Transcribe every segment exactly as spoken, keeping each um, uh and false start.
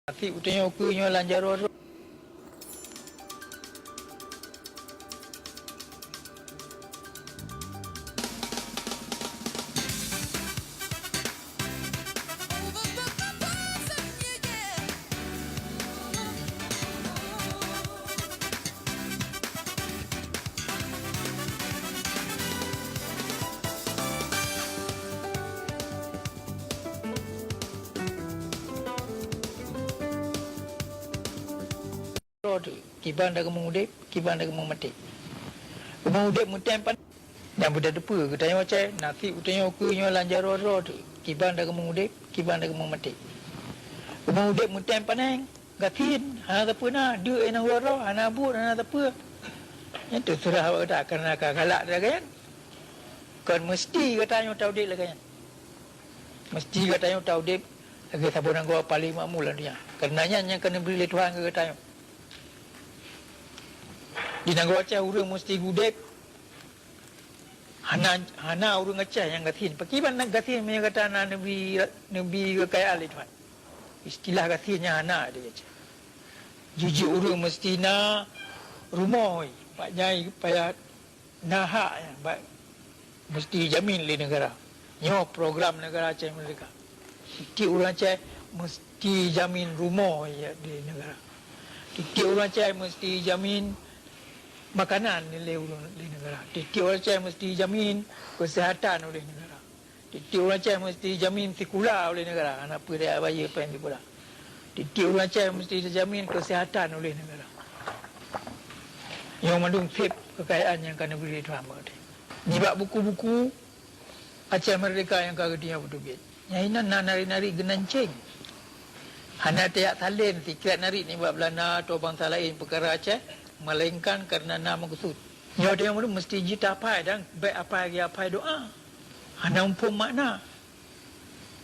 Nasib geutanyoe ukeue nyoe lam jaroe droe. Droe teuk, kiban takeumeuudeb, kiban takeumeumaté. Keumeuudeb meutem pan-, nyang beutateupeue geutanyoe Aceh, nasib geutanyoe ukeue nyoe lam jaroe droe teuk, kiban takeumeuudeb, kiban takeumeumaté. Keumeuudeb meutem paneng, gasien, hana sapeue na, deuk nyang uroe-uroe, hana buet, hana sapeue. Nyan teuseurah bak gata, kareuna ka galak lagée nyan. Kon meuseuti geutanyoe taudeb lagée nyan. Meuseuti geutanyoe taudeb lagée saboh nanggroe paleng makmu lam donya. Kareuna nyan nyang ka neubri lé Tuhan keu geutanyoe. Di nanggroe Aceh ureuëng meuseuti udeb hana, hana ureuëng Aceh nyang gasien. Pakriban na gasien meunyoe gata na neubri, neubri keukayaan lé Tuhan. Istilah gasien nyan hana di Aceh. Jijak ureuëng meuseuti na rumoh, bak nyai payah na hak nyan bak meuseuti jamin lé neugara. Nyoe program neugara Aceh Merdeka. Tieb-tieb ureuëng Aceh meuseuti jamin rumoh lé neugara. Tieb-tieb ureuëng Aceh meuseuti jamin makanan lé ureuëng, lé neugara. Tieb-tieb ureuëng Aceh meuseuti jamin keuseuhatan oleh neugara. Tieb-tieb ureuëng Aceh meuseuti jamin sikula oleh neugara, hana peue tajak bayeue péng sikula. Tieb-tieb ureuëng Aceh meuseuti tajamin keuseuhatan oleh neugara. Nyoe mandum seb keukayaan nyang ka neubri lé Tuhan bak geutanyoe. Nibak buku-buku Aceh Merdeka nyang ka geutanyoe peuteubiet, nyan inan na nariet-nariet geunanceng. Hana tajak salén sikrék nariet nibak Beulanda atawa bansa laén peukara Aceh, melainkan kareuna na meukeusut. Nyoe tanyoe meuseuti jeuet tapai dan bék apai geuapai doá. Hana muphom makna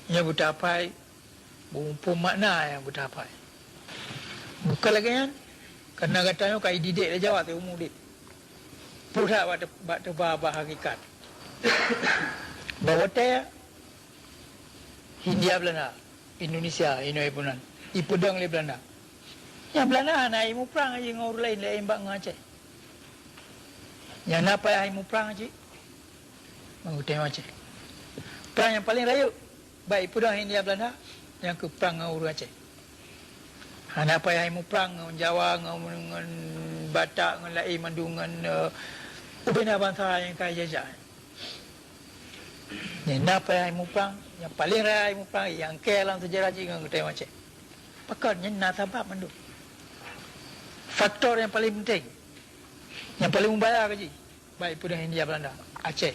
nyang beutapai, muphom makna nyang beutapai. Bukon lagée nyan, kareuna gata nyoe ka ididek lé Jawa siumu udeb. Peue that bak teu-, bak teuba bak hakikat. Bak watée Hindia Beulanda, Indonesia inoe ipeue nan, ipeudong lé Beulanda. Nyang Beulanda hana imuprang jih ngon ureuëng laén, laén bak ngon Aceh. Nyang na payah imuprang cit ngon geutanyoe Aceh. Prang nyang paleng rayeuk bak ipeudong Hindia Beulanda, nyang keuh prang ngon ureuëng Aceh. Hana payah imuprang ngon Jawa, ngon, ngon Batak, ngon laén mandum, ngon, eh, ubena bansa nyang ka ijajah. Nyang na payah imuprang, nyang paleng raya imuprang, nyang keu lam seujarah jih ngon geutanyoe Aceh. Pakon? Nyan na sabab mandum. Faktor nyang paleng penting, nyang paleng mubahaya keu jih, bak ipeudong Hindia Beulanda, Aceh.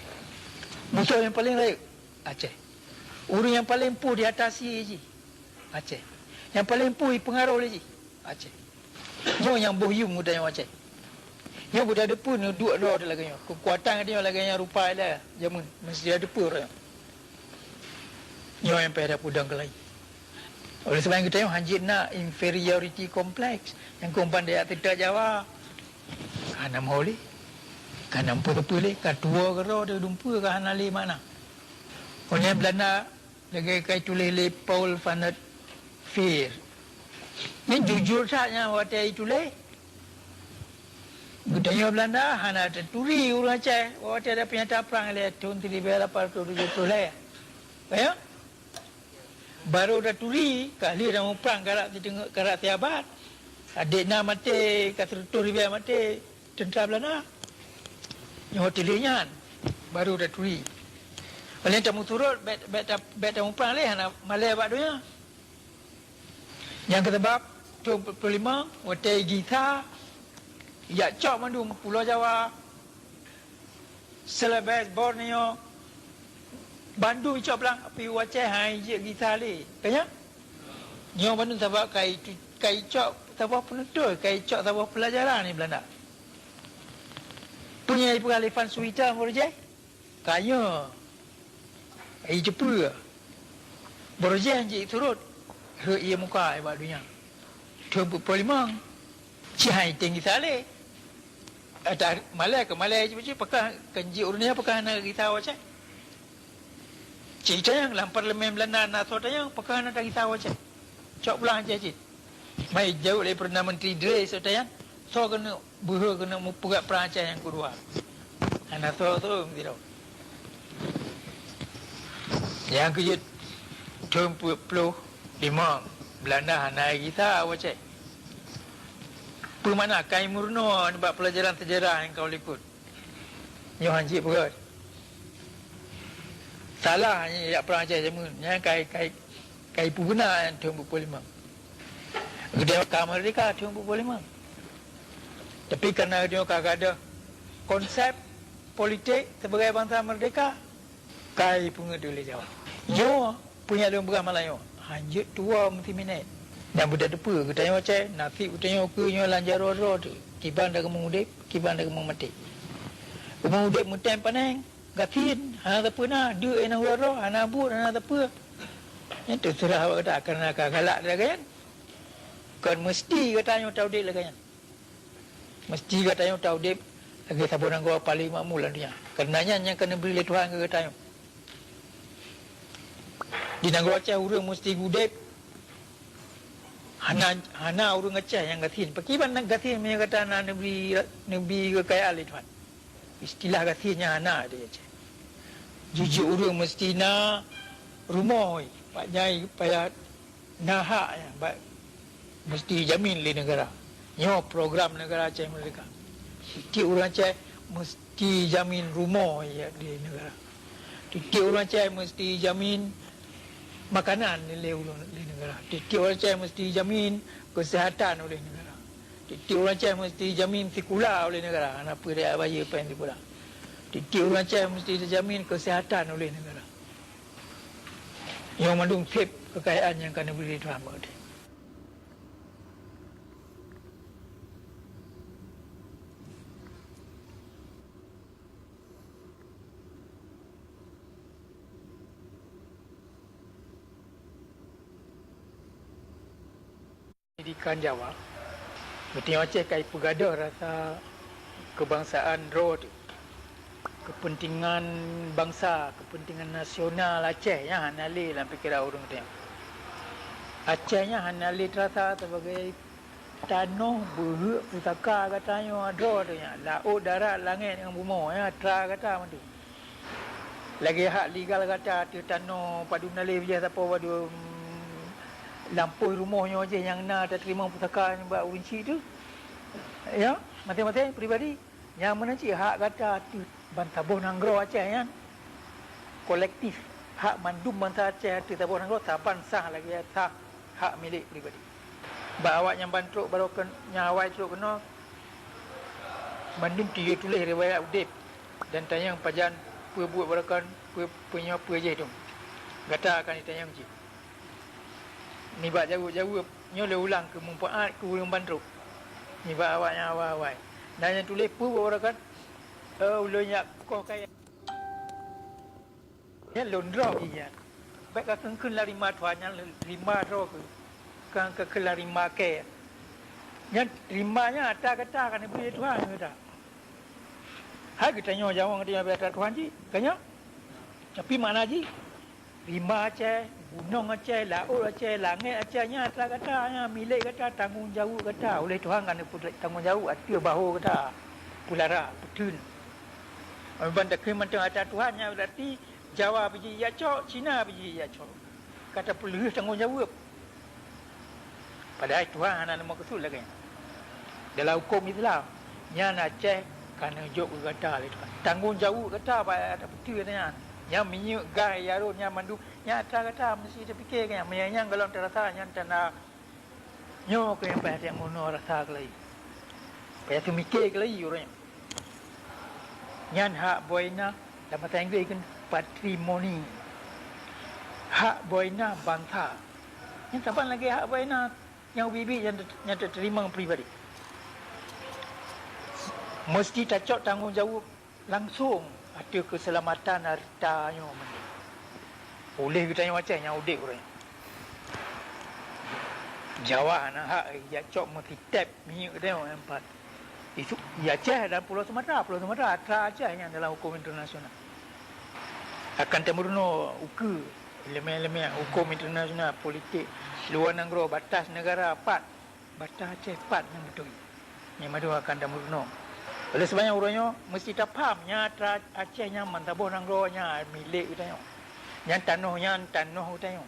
Musoh nyang paleng rayeuk, Aceh. Ureuëng nyang paleng poh diatasi jih, Aceh. Nyang paleng poh ipeungaroh lé jih, Aceh. Nyoe nyang boh yuem geutanyoe Aceh. Nyoe beutateupeue neuduek droe lagée nyoe. Keukuatan geutanyoe lagée nyan rupa ilée jameun, meuseuti tateupeue droe nyoe. Nyoe nyang payah tapeudong keulayi. Oleh sebab nyan geutanyoe hanjeuet na inferiority complex nyang keu ban tajak seutôt Jawa. Hana meuho lé, ka hana meupeue-peue lé, ka tuwoe keudroe, dumpeue ka hana lé makna. Óh lheueh Beulanda lagée ka ituléh lé Paul van der Veer. Nyan jujur that nyan watée ituléh. Geutanyoe Beulanda hana taturi ureuëng Aceh watée ada peunyata prang lé thon siribée lapan ratus tujoh ploh lhée. Ka nyan? Barô taturi, ka lheueh tamuprang karab siteungoh, karab siabat. Adék na maté, ka sireutôh ribée maté teuntra Beulanda. Nyoe watée lheueh nyan, barô taturi. Óh lheueh tameusurot, bék, bék ta-, bék tamuprang lé hana malée bak donya. Nyang keusabab, thon peuet ploh limong, watée gisa, jak cok mandum Pulo Jawa, Celebes, Borneo, bandum icok blang, tapi u Aceh han ijeuet gisa lé. Ka nyan? Nyoe bandum sabab ka itu, ka icok saboh peunutôi, ka icok saboh peulajaran di Beulanda. Peue nyang ipeugah lé Van Swieten, Borojée? Ka nyoe. Ijeupeue. Borojée jih surot. Rhot ie muka bak donya. Thon peuet ploh limong. Ci hai teng gisa lé. Ata malée keu malée cit, pakon kan jih ureuëng nyan pakon hana gisa u Aceh. Cit tanyong lam parlemen Beulanda na soe tanyong pakon hana tagisa u Aceh. Cok pulang Aceh cit. Mai jaweueb lé Perdana Menteri Dre Soe Tayan, soe keuneuk beuhe keuneuk mupeugah prang Aceh nyang keudua. Hana soe-soe sidroe. Nyang keujeuet thon peuet ploh limong, Beulanda hana gisa u Aceh. Peue makna kai meurunoe nibak peulajaran sejarah nyang ka u likot? Nyoe han jeuet peugah. Salah nyan jak prang Aceh jameun. Nyan kai, kai, kai peubeuna nyan thon peuet ploh limong. Geutanyoe ka meurdeka thon peuet ploh limong. Tapi kareuna geutanyoe ka gadôh konsep politik sibagai bansa meurdeka, kai peungeut lé Jawa. Nyoe peue nyang lôn peugah malam nyoe, han jeuet tuwoe meusiminét. Nyang beutateupeue geutanyoe Aceh, naseb geutanyoe ukeue nyoe lam jaroe droe teuh, kiban takeumeuudeb, kiban takeumeumaté. Keumeuudeb meutém paneng, gasien, hana sapeue na, deuk nyang uroe-uroe, hana buet, hana sapeue. Nyan teuseurah bak gata, kareuna ka galak lagée nyan. Kon meuseuti gata nyoe taudeb lagée nyan. Meuseuti gata nyoe taudeb lagée saboh nanggroe paleng makmu lam donya. Kareuna nyan nyang ka neubri lé Tuhan keu gata nyoe. Di nanggroe Aceh ureuëng meuseuti udeb hana, hana ureuëng Aceh nyang gasien. Pakriban nyang gasien meunyoe gata na neubri, neubri keukayaan lé Tuhan. Istilah gasien nyan hana di Aceh. Jijak ureuëng meuseuti na rumoh, pak nyai payah na hak nyan bak meuseuti jamin lé neugara. Nyoe program neugara Aceh Meurdeka. Tieb-tieb ureuëng Aceh meuseuti jamin rumoh lé neugara. Tieb-tieb ureuëng Aceh meuseuti jamin makanan lé, lé neugara. Tieb-tieb ureuëng Aceh meuseuti jamin keuseuhatan oleh neugara. Tieb-tieb ureuëng Aceh meuseuti jamin sikula oleh neugara. Hana peue bayeue péng sikula. Tieb-tieb ureuëng Aceh meuseuti teujamin keuseuhatan oleh neugara. Nyoe mandum seb keukayaan nyang ka neubri lé Tuhan bak geutanyoe. Pendidikan Jawa, geutanyoe Aceh ka jipeugadôh rasa keubangsaan droe teuh. Keupeuntengan bansa, keupeuntengan nasional Aceh nyan hana lé lam pikeran ureuëng geutanyoe. Aceh nyan hana lé teurasa sibagai tanoh beuheuek pusaka geutanyoe droe teuh nyan, laôt, darat, langét ngon bumoe nyan atra gata mandum. Lagée hak legal gata ateueh tanoh padum naleh bijéh sapo padum lampôh rumoh nyoe jih nyang na tateurimong pusaka nibak ureuëng chik teuh. Ya, maséng-maséng pribadi. Nyang meunan cit hak gata ateueh ban saboh nanggroe Aceh nyan. Kolektif, hak mandum bansa Aceh ateueh saboh nanggroe saban sah lagée sah hak milék pribadi. Bak awak nyang ban trok baroe keun-, nyang awai trok keunoe, mandum tiyue tuléh riwayat udeb dan tanyong pajan peue buet baroe kon, peue, peue nyoe peue jih dum. Gata akan jitanyong cit. Nibak jaweueb-jaweueb nyoe lé ulang keu manfaat keu ureuëng ban trok. Nibak awak nyang awai-awai. Na nyang tuléh peue buet baroe kon, eh, ulôn jak koh kayée. Nyan lôn droe jih nyan. Bék kakheun-kheun lam rima tuha nyan, rima droe kheueh. Kon kakheun lam rima kée. Nyan rima nyan atra gata ka neubri lé Tuhan keu gata. Hai geutanyoe nyawöng geutanyoe bri atra Tuhan jih, ka nyoe. Tapi makna jih, rima Aceh, gunong Aceh, laôt Aceh, langét Aceh nyan atra gata, nyan milék gata, tanggong jaweueb gata. Uleh Tuhan ka neupeutanggong jaweueb ateueh bahô gata, peulara, peutheun. Ban takheun mantong atra Tuhan nyan, berarti Jawa pih jijak cok, Cina pih jijak cok. Ka tapeulheueh tanggong jaweueb. Padahai Tuhan hana neumeukeusut lagée nyan. Dalam huköm Islam, nyan Aceh ka neujok keu gata lé Tuhan. Tanggong jaweueb gata bak atra peuteuh nyan. Nyan minyeuk, gas, jaroe nyan mandum, nyan atra gata meusti tapike keu nyan. Meunyo nyan gohlom tarasa, nyan tanda nyoe keuh nyang payah teurimong rasa keulayi. Payah teumiké keulayi uroe nyoe. Nyan hak boh inan, lam bahasa Inggréh kheun patrimoni. Hak boh inan bansa. Nyan saban lagée hak boh inan nyang ubit-ubit nyang, nyang tateurimong pribadi. Meuseuti tacok tanggong jaweueb langsong ateueh keuseulamatan hareuta nyoe mandum. Uleh geutanyoe Aceh nyang udeb uroe nyoe. Jawa hana hak jijak cok meusitép minyeuk geutanyoe nyan pat. Isu, di Aceh dan Pulo Sumatra, Pulo Sumatra atra Aceh nyan dalam huköm internasional. Akan tameurunoe ukeue, elemen-elemen huköm internasional, politik luwa nanggroe, batas neugara, pat Bata Aceh pat nyang beutôi. Nyan mandum akan tameurunoe. Oleh sebab nyan uroe nyoe meusti tapham, nyan atra Aceh nyan ban saboh nanggroe nyan milék geutanyoe. Nyan tanoh nyan tanoh geutanyoe.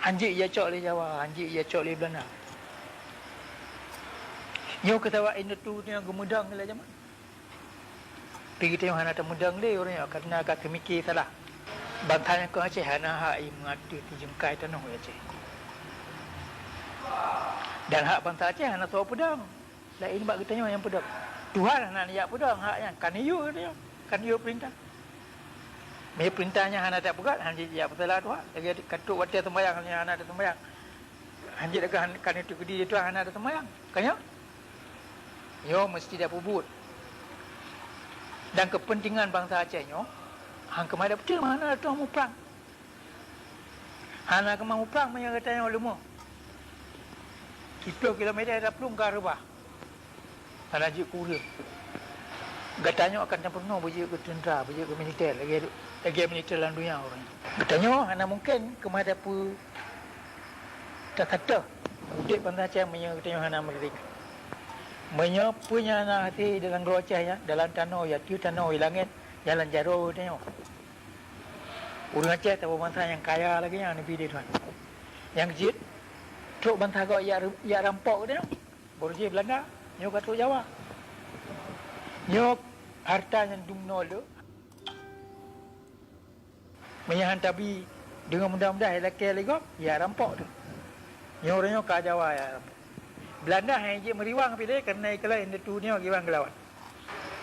Hanjeuet jicok lé Jawa, hanjeuet jicok lé Belanda. Nyoe keu sabab indatu geutanyoe geumeudong lé jameun. Tapi geutanyoe hana tameudong lé uroe nyoe kareuna ka teumike salah. Bansa nyang kon Aceh hana hak i meuateueh teujeungkai tanoh Aceh. Dan hak bansa Aceh hana soe peudong. Laén bak geutanyoe nyang peudong. Tuhan hana neujak peudong hak nyan. Ka neuyue geutanyoe. Ka neuyue peurintah. Meunyoe peurintah nyan hana tapeugét, hana jijak peusalah Tuhan. Lagée ka trok watée seumbahyang nyan hana taseumbahyang. Hanjeuet lagée han-, ka neuteukeudi lé Tuhan hana taseumbahyang. Ka nyoe? Nyoe meusti tapeubuet. Dan keupeuntengan bansa Aceh nyoe, han keumah dapeuteuma hana teuh muprang. Hana keumah muprang meunyoe gata nyoe leumoh. Siplôh kilomètre taplueng ka reubah. Hana jeuet keu ureuëng. Gata nyoe akan tapeurunoe beujeuet keu teuntra, beujeuet keu militer, lagée, lagée militer lam donya uroe nyoe. Gata nyoe hana mungken keumah dapeu tasatöh udeb bansa Aceh meunyoe geutanyoe hana meurdeka. Meunyoe peue nyang na hase dalam nanggroe Aceh nyan, dalam tanoh, i ateueh tanoh, i langét, nyan lam jaroe geutanyoe. Ureuëng Aceh saboh bansa nyang kaya lagée nyan neubi lé Tuhan. Nyang jeuet, trok bansa gob jak, jak rampok geutanyoe. Baru jih Belanda, nyoe ka trok Jawa. Nyoe hareuta nyang dumnoe le. Meunyoe han tabi deungon mudah-mudah ilakée lé gob, ya rampok teuh. Nyoe uroe nyoe ka Jawa ya rampok. Belanda han jeuet meuriwang pih lé kareuna ikalon indatu nyoe iwan geulawan.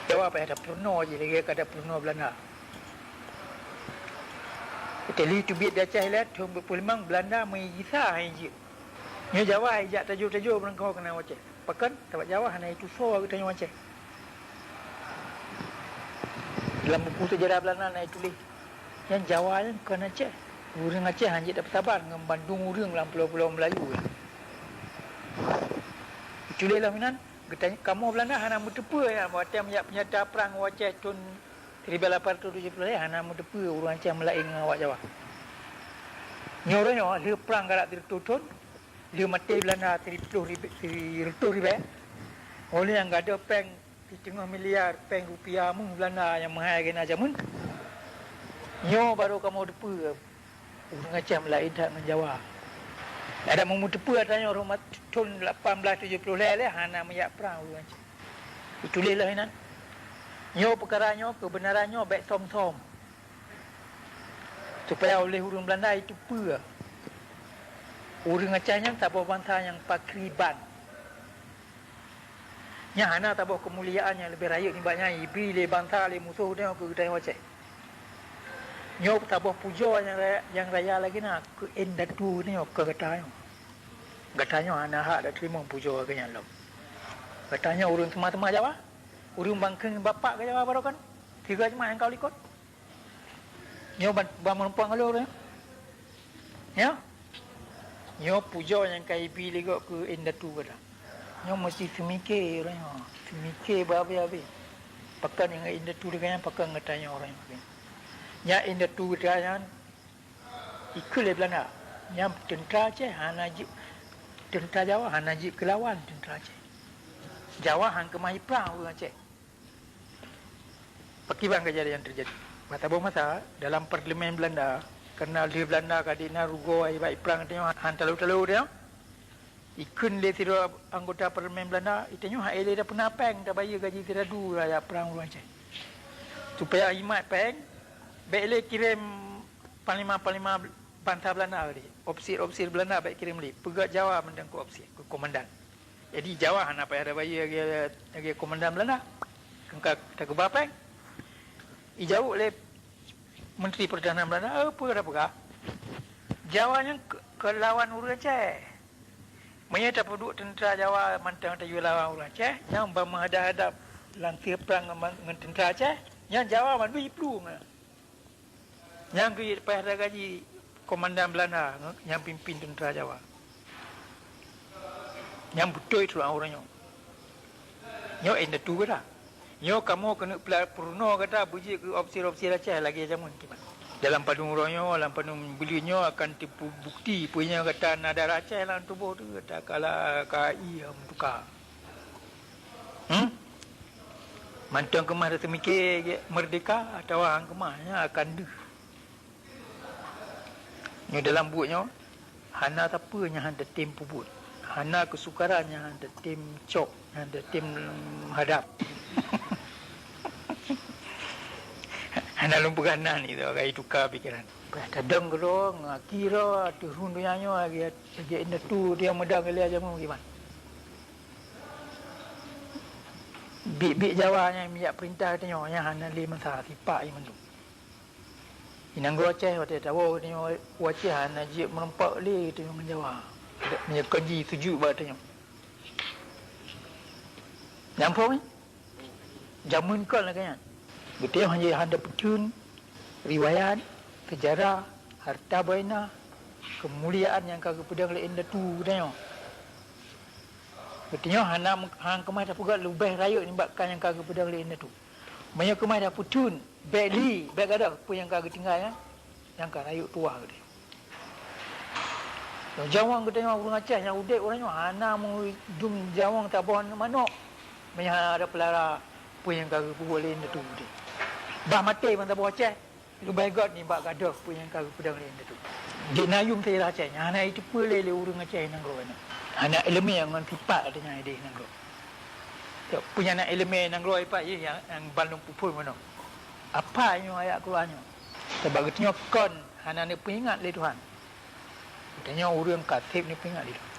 Jawa payah tapeurunoe jih lagée ka tapeurunoe Belanda. Italia teubiet di Aceh ilée thon peuet ploh limong, Belanda meugisa han jeuet. Nyoe Jawa ijak tajok-tajok meureugoe keunan u Aceh. Pakon? Sabab Jawa hana itusoe geutanyoe Aceh. Lam buku sejarah Belanda na ituléh, nyan Jawa nyan kon Aceh. Ureuëng Aceh hanjeuet tapeusaban ngon bandum ureuëng lam pulo-pulo Meulayu nyan. Ituléh lom inan, geutanyoe kamoe Belanda hana meuteupeue nyan watée meujak peunyata prang u Aceh thon siribée lapan ratus tujoh ploh lhée hana meuteupeue ureuëng Aceh meulaén ngon awak Jawa. Nyoe uroe nyoe lheueh prang galak sireutôh thon, lheueh maté Belanda siriploh ribée, sireutôh ribée, ulée nyang gadôh péng siteungoh miliar péng rupiah meuh Belanda nyang meuhai geuh na jameun. Nyoe barô kamoe teupeue ureuëng Aceh meulaén that ngon Jawa. Adak meuteupeue atra nyoe rhoma thon lapan blaih tujoh ploh lhée lé hana meujak prang ureuëng Aceh. Ituléh lom inan. Nyoe peukara nyoe, keubeunaran nyoe bék som-som. Supaya oleh ureuëng Belanda iteupeue ureuëng Aceh nyan saboh bansa nyang pakriban. Nyan hana saboh keumuliaan nyang leubeh rayeuk nibak nyan ibi lé bansa lé musoh nyoe keu geutanyoe Aceh. Nyoe saboh pujoe nyang raya, nyang raya lagée na keu indatu nyoe keu gata nyoe. Gata nyoe hana hak tateurimong pujoe lagée nyan lom. Gata nyoe ureuëng teuma-teuma Jawa, ureuëng bangkeng bapak keu Jawa barokan. Tiga jeumaah nyang ka likot. Nyoe ban, ban meureumpok ngon lôn, ya? Nyoe? Nyoe pujoe nyang ka ibi lé gob keu indatu gata. Nyoe meusti teumike uroe nyoe, teumike beuhabéh-habéh. Pakon ngon indatu gata nyan, pakon gata nyoe uroe nyoe. Nyan indatu gata nyan ikheun lé Belanda. Nyan teuntra Aceh hana jeuet, teuntra Jawa hana jeuet keulawan teuntra Aceh. Jawa han keumah iprang ureuëng Aceh. Pakriban kejadian teujadi. Bak saboh masa, dalam parlemen Belanda, kareuna lheueh Belanda ka dina rugoe bak iprang tanyoe han talo-talo tanyoe, ikheun lé sidroe anggota parlemen Belanda, "Tanyoe hana lé tapeuna péng tabayeue gaji siradu raya prang ureuëng Aceh. Supaya jimat péng, bék lé kirém panglima-panglima bansa Belanda tadi, ofisir-ofisir Belanda bék kirém lé, peugét Jawa mantong keu ofisir, keu komandan." Jadi Jawa hana payah tabayeue lagée, lagée komandan Belanda. Ka takeubah péng. Ijaweueb lé Menteri Pertahanan Belanda, "Eh, peue tapeugah? Jawa nyan keu, keu lawan ureuëng Aceh. Meunyoe tapeuduek teuntra Jawa mantong tajak lawan ureuëng Aceh, nyan ban meuhadab-hadab lam sie prang ngon, ngon teuntra Aceh, nyan Jawa mandum jiplueng." Nyang keuh payah tagaji komandan Belanda nyang pimpin teuntra Jawa. Nyang beutôi tuan ureuëng nyoe. Nyoe indatu gata. Nyoe kamoe keuneuk peurunoe gata beujeuet keu ofisir-ofisir Aceh lagée jameun kiban. Dalam padum uroe nyoe, lam padum buleuen nyoe akan teupeu bukti peue nyang gata na darah Aceh lam tuboh teuh, gata kala ka ie meutuka. Hmm? Mantong keumah taseumike meurdeka atawa han keumah, nyan akan deuh. Nyoe dalam buet nyoe, hana sapeue nyang han tatem peubuet. Hana keusukaran nyang han tatem cok, nyang han tatem hadab. Hana lôn peugah nan itu, ka ituka pikeran. Bah tadong keudroe, ngon aki droe, ateueh rhueng donya nyoe, lagèe, lagèe indatu dia meudong ilèe jameun kiban. Biet-biet Jawa nyang miyueb peurintah geutanyoe, nyang hana lé masa sipak jih mandum. Di nanggroe Aceh watèe tawoe geutanyoe u Aceh hana jeuet meurumpok lé geutanyoe ngon Jawa. Meunyoe kon jih sujut bak geutanyoe. Nyan phôn, eh? Jameun kon lagèe nyan. Geutanyoe hana, hana tapeutheun riwayat, seujarah, harta benda, keumuliaan nyang ka geupeudong lé indatu geutanyoe. Geutanyoe hana, han keumah tapeugah leubeh rayeuk nibak ka nyang ka geupeudong lé indatu. Meunyoe keumah tapeutheun, bèk li, bèk gadôh peue nyang ka geutinggai nyan, nyang ka rayeuk tuha geutanyoe. Nyang jawang geutanyoe ureueng Aceh nyang udép uroe nyoe hana meudum jawang saboh manok meunyoe hana tapeulara peue nyang ka geupeubuet lé indatu geutanyoe. Bah maté ban saboh Aceh, leubeh göt nibak gadôh peue nyang ka geupeudong lé indatu. Jeuet na yum sira Aceh nyan hana jiteupeue lé, lé ureueng Aceh nanggroe nyoe. Hana iéleumé ngon sipat geutanyoe idéh nanggroe. Peue nyang na iéleumé nanggroe ipat jih nyang, nyang ban lôn peuphon meunoe. Apa nyoe ayat Quran nyoe? Sabab geutanyoe kon hana neupeuingat lé Tuhan. Geutanyoe ureueng ka seb neupeuingat lé Tuhan.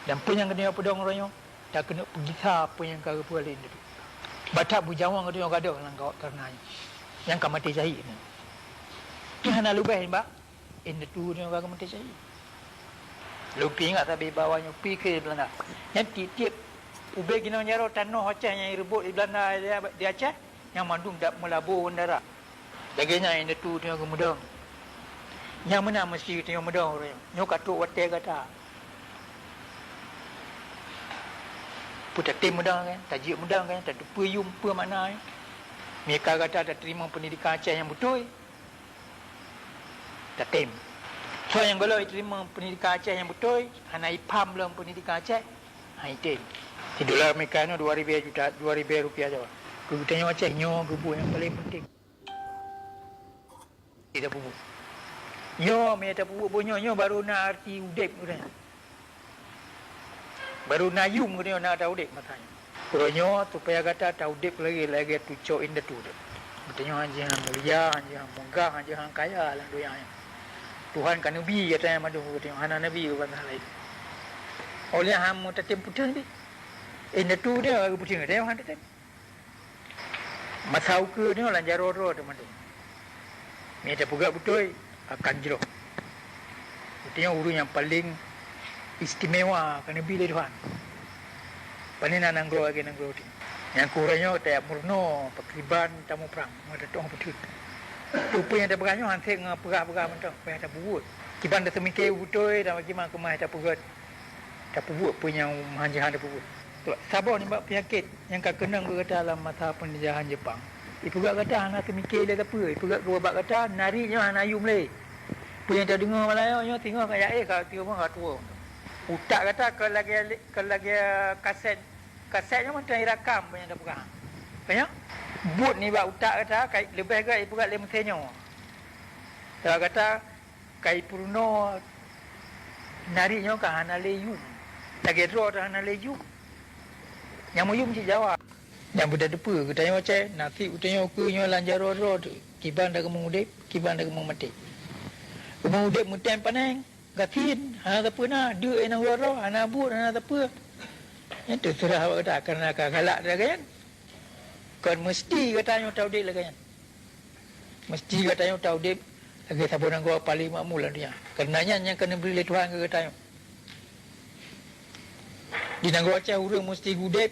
Dan peue nyang geutanyoe peudong uroe nyoe, takeuneuk peugisa peue nyang ka geupeubuet lé indatu. Bah that beujawang geutanyoe gadôh lam gawat kareuna nyoe. Nyang ka maté syahid nyoe. Nyan hana leubeh nibak indatu nyoe ka geumaté syahid. Lôn peuingat sabe bahwa nyoe pih keu Beulanda. Nyan tiep-tiep ubé ginong jaroe tanoh Aceh nyang jireubot lé Beulanda di Aceh, nyan mandum dak meulabô ngon darah. Lagèe nyan indatu tanyoe geumeudong. Nyang meunan meusti tanyoe meudong uroe nyoe. Nyoe ka trok watèe gata. Peue tatem meudong kan, tajeuet meudong kan, tateupeue yum peue makna nyan. Meunyoe ka gata tateurimong peundidikan Aceh nyang beutôi, tatem. Soe nyang gohlom jiteurimong peundidikan Aceh nyang beutôi, hana jipham lom peundidikan Aceh, han jitem. Sidolar Amerika nyoe dua ribèe juta, dua ribèe rupiah saja. Keu geutanyoe Aceh nyoe geubuet nyang paleng penting. Tapeubuet. Nyoe meunyoe tapeubuet buet nyoe, nyoe baru na arti udép geutanyoe. Baru na yum geutanyoe na taudép masa nyoe. Uroe nyoe supaya gata taudép lagèe, lagèe tucok indatu teuh. Geutanyoe han jeuet han mulia, han jeuet han meugah, han jeuet han kaya lam donya nyoe. Tuhan ka neubi gata nyan mandum keu geutanyoe, hana neubi keu bansa laén. Óh lheueh han meutatem peutheun pih. Indatu teuh geupeutheun, geutanyoe han tatem. Masa ukeue nyoe lam jaroe droe teuh mandum. Meunyoe tapeugah beutôi, akan jroh. Geutanyoe ureueng nyang paleng istimewa ka neubi lé Tuhan. Pane na nanggroe lagèe nanggroe teuh. Nyang keu uroe nyoe tajak meurunoe pakriban tamuprang, meunyoe tatong peutheun. Peue-peue nyang tapeugah nyoe han sép ngon peugah-peugah mantong, payah tapeubuet. Kiban taseumike beutôi dan kiban keumah tapeugah. Tapeubuet peue nyang han jeuet han tapeubuet. Saboh nibak peunyakét nyang ka keunong keu gata lam masa peunjajahan Jepang. Ipeugah gata hana teumike lé sapeue, ipeugah keu babah gata, nari nyoe hana yum lé. Peue nyang tadeungoe malam nyoe, singoh ka yaéh, ka tiep ka tuwoe. Utak gata ka lagèe, ka lagèe kaset, kaset nyoe mantong irakam peue nyang tapeugah. Ka nyoe, buet nibak utak gata ka leubeh gèt ipeugah lé meusé nyoe. Sabab gata Kai peurunoe nari nyoe ka hana lé yum. Lagèe droe teuh hana lé yum. Nyang meuyum cit Jawa. Nyang beutateupeue geutanyoe Aceh, naseb geutanyoe ukeue nyoe lam jaroe droe teuh. Kiban takeumeuudép, kiban takeumeumaté. Keumeuudép meutém paneng, gasien, hana sapeue na, deuk inong droe, hana buet, hana sapeue. Nyan teuseurah bak gata, kareuna ka galak lagèe nyan. Kon meuseuti geutanyoe taudép lagèe nyan. Meuseuti geutanyoe taudép lagèe saboh nanggroe paleng makmu lam donya. Kareuna nyan nyang ka neubri lé Tuhan keu geutanyoe. Di nanggroe Aceh ureueng meuseuti udép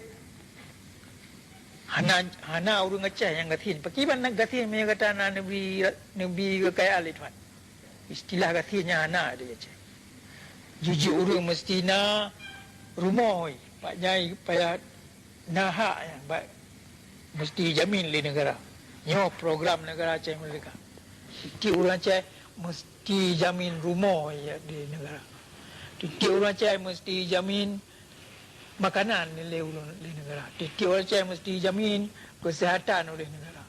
hana, hana ureueng Aceh nyang gasien. Pakriban na gasien meunyoe gata na neubri, neubri keukayaan lé Tuhan. Istilah gasien nyan hana di Aceh. Jijok ureueng meuseuti na rumoh, Pak Nyai, payah na hak nyan bak meuseuti jamin lé neugara. Nyoe program neugara Aceh Merdeka. Tiep-tiep ureuëng Aceh meusti jamin rumoh di negara. Tiep-tiep ureuëng Aceh meusti jamin makanan lé ureuëng, lé negara. Tiep-tiep ureuëng Aceh meusti jamin keuseuhatan oleh negara.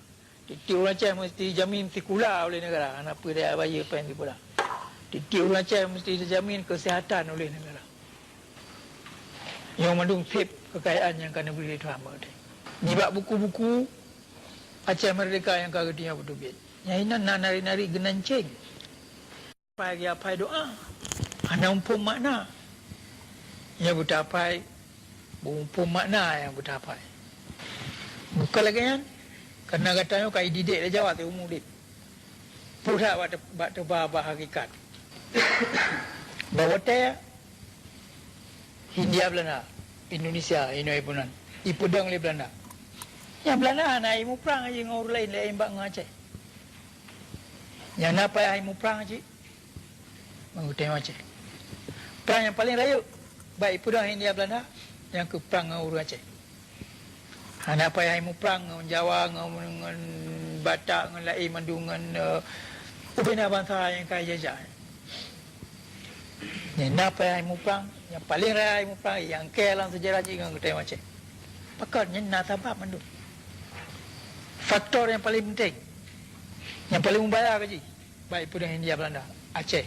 Tiep-tiep ureuëng Aceh meusti jamin sikula oleh negara, hana peue daya bayeue péng sikula. Tiep-tiep ureuëng Aceh meusti dijamin keuseuhatan oleh negara. Nyoe mandum seb keukayaan nyang ka neubri lé Tuhan bak geutanyoe. Nibak buku-buku Aceh Merdeka nyang ka geutanyoe peuteubiet, nyan inan na nari-nari geunanceng. Apai geuapai doa, hana muphom makna. Nyang beutapai, muphom makna nyang beutapai. Bukon lagée nyan, kareuna gata nyoe ka ididek lé Jawa siumu udeb. Peue that bak te-, bak teuba bak hakikat. Bak watée Hindia Belanda, Indonesia, inoe ipunan, ipeudong lé Belanda. Nyang Belanda hana imuprang jih ngon ureuëng laén, laén bak ngon Aceh. Nyang na payah imuprang cit, ngon geutanyoe Aceh. Prang nyang paleng rayeuk bak ipeudong Hindia Belanda, nyang keu prang ngon ureuëng Aceh. Hana payah imuprang ngon Jawa, ngon, ngon Batak, ngon laén mandum, ngon, eh, ubena bansa nyang ka ijajah. Nyang na payah imuprang, nyang paleng raya imuprang, nyang keu lam seujarah jih ngon geutanyoe Aceh. Pakon? Nyan na sabab mandum. Faktor nyang paleng penting, nyang paleng mubaya keu jih, bak ipeudong Hindia Belanda, Aceh.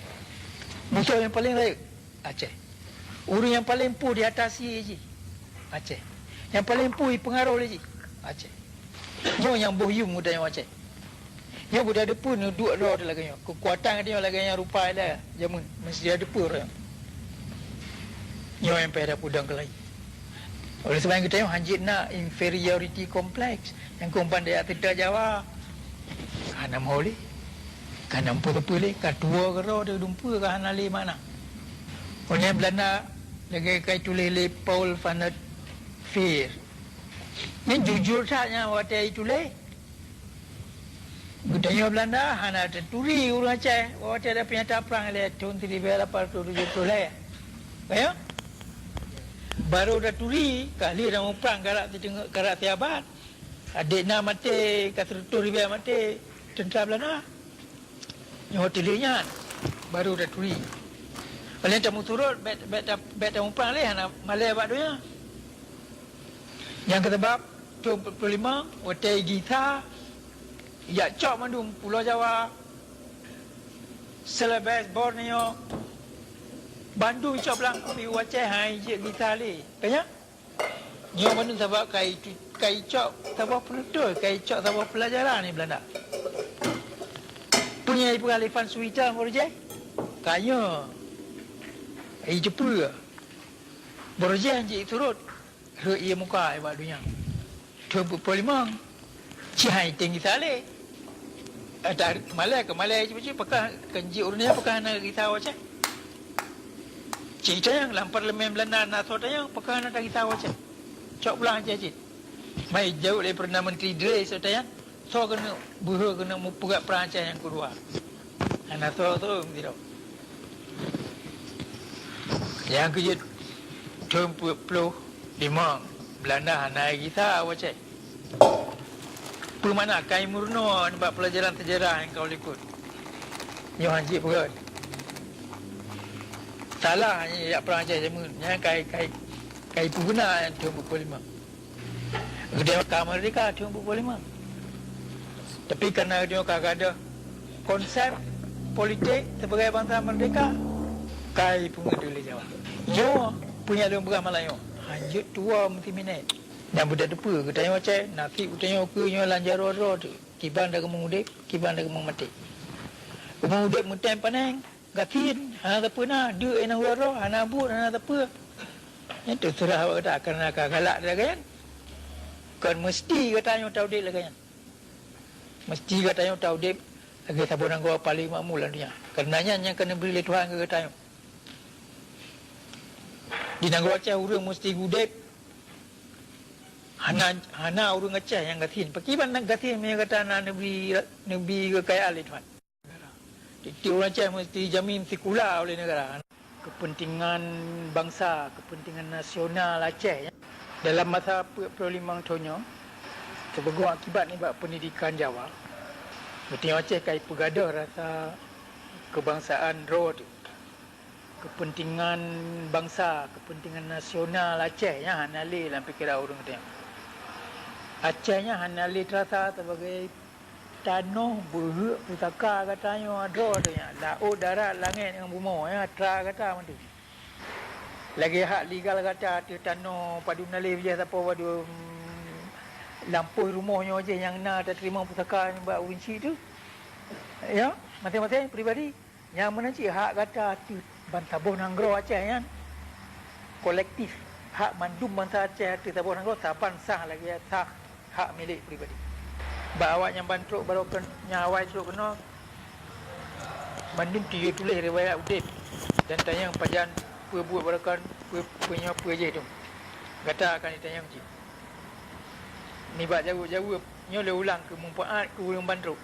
Musoh nyang paleng rayeuk, Aceh. Ureuëng nyang paleng puih diatasi jih, Aceh. Nyang paleng puih ipeungaroh lé jih, Aceh. Nyoe nyang boh yuem geutanyoe Aceh. Nyoe beuda deupeu neuduek droe lagée nyoe. Keukuatan geutanyoe lagée nyan rupa ilée jameun, meusti deupeu droe. Nyoe nyang payah tapeudong keulayi. Oleh sebab nyan geutanyoe hanjeuet na inferiority complex nyang keu ban dayah teuta Jawa. Ka hana meuhôi lé, ka hana meupeue-peue lé, ka tuwoe keudroe teudumpeue ka hana lé makna. Óh lheueh Belanda lagée ka ituléh lé Paul van der Veer. Nyan jujur that nyan watée ituléh. Geutanyoe Belanda hana taturi ureuëng Aceh watée ada peunyata prang lé thon siribée lapan ratus tujoh ploh lhée. Ka nyo? Barô taturi ka lheueh na muprang karab siteungoh, karab siabat. Adék na maté, ka sireutôh ribée maté teuntra Belanda. Nyoe teuh lheueh nyan barô taturi. Óh lheueh tameusurot, bék, bék ta-, bék tamuprang lé hana malée bak donya. Nyang keu sabab thon peuet ploh limong watée gisa jak cok mandum Pulo Jawa, Celebes, Borneo, bandum icok blang, tapi u Aceh han ijeuet gisa lé. Ka nyan? Nyoe mandum sabab ka itu, ka icok saboh peunutoh, ka icok saboh peulajaran di Belanda. Peue nyang ipeugah lé Van Swieten, Borges? Ka nyoe. Ijeupeue. Borges jeuet surot. Rhot ie muka bak donya. Thon peuet ploh limong. Cit han item gisa lé. Ata malée keu malée cit-cit, pakon keu jih ureuëng nyan pakon hana gisa u Aceh. Cit tanyong lam parlemen Belanda na soe tanyong pakon hana tagisa u Aceh. Cok pulang Aceh cit. Mai jaweueb lé Perdana Menteri Dre soe tanyong. Soe keuneuk beuhe keuneuk meupeugah prang Aceh nyang keudua. Hana soe-soe meusidroe. Nyang keujeuet thon peuet ploh limong Belanda hana gisa u Aceh. Peue makna kai meurunoe nibak peulajaran sejarah nyang ka u likot? Nyoe han jeuet peugah. Salah nyan jak prang Aceh jameun. Nyan kai, kai, kai peuguna nyan thon peuet ploh limong. Geutanyoe ka meurdeka thon peuet ploh limong. Tapi kareuna geutanyoe ka gadôh konsep politik sibagai bansa meurdeka, kai peungeut lé Jawa. Nyoe peue nyang lôn peugah malam nyoe, han jeuet tuwoe meusiminét. Nyang beuda teupeue geutanyoe Aceh, naseb geutanyoe keu nyoe lam jaroe droe teuh, kiban takeumeuudeb, kiban takeumeumaté. Keumeuudeb meutem paneng, gasien, hana sapeue na, deuk inong uroe-uroe, hana buet, hana sapeue. Nyan teuseurah bak gata, kareuna ka galak lagée nyan. Kon meuseuti geutanyoe taudeb lagée nyan. Meuseuti geutanyoe taudeb lagée saboh nanggroe paleng makmu lam donya. Kareuna nyan nyang ka neubri lé Tuhan keu geutanyoe. Di nanggroe Aceh ureuëng meuseuti udeb hana, hana ureuëng Aceh nyang gasien. Pakriban na gasien meunyoe gata na neubri, neubri keukayaan lé Tuhan. Tiep-tiep ureuëng Aceh meuseuti jamin sikula oleh negara. Keupeuntengan bansa, keupeuntengan nasional Aceh, ya. Dalam masa peuet ploh limong thon nyoe, sibagoe akibat nibak peundidikan Jawa, Geutanyoe Aceh ka ipeugadôh rasa keubangsaan droe teuh. Keupeuntingan bansa, keupeuntingan nasional Aceh nyan hana lé lam pikeran ureuëng geutanyoe. Aceh nyan hana lé teurasa sebagai tanoh beuheuek pusaka geutanyoe droe teuh nyan. Laôt, darat, langét ngon bumoe nyan atra gata mantong. Lagée hak legal gata ateueh tanoh padum naleh bijéh sapo padum lampôh rumoh nyoe jih nyang na tateurimong pusaka nibak ureuëng chik teuh. Ya, maséng-maséng pribadi. Nyang meunan cit hak gata ateueh ban saboh nanggroe Aceh nyan kolektif. Hak mandum bansa Aceh ateueh saboh nanggroe saban sah lagée sah hak milék pribadi. Bak awak nyang ban trok baroe keun-, nyang awai trok keunoe, mandum tiyue tuléh riwayat udeb dan tanyong pajan peue buet baroe keun, peue, peue nyoe peue jih tu. Gata akan jitanyong cit. Nibak jaweueb-jaweueb nyoe lé ulang keu manfaat keu ureuëng ban trok.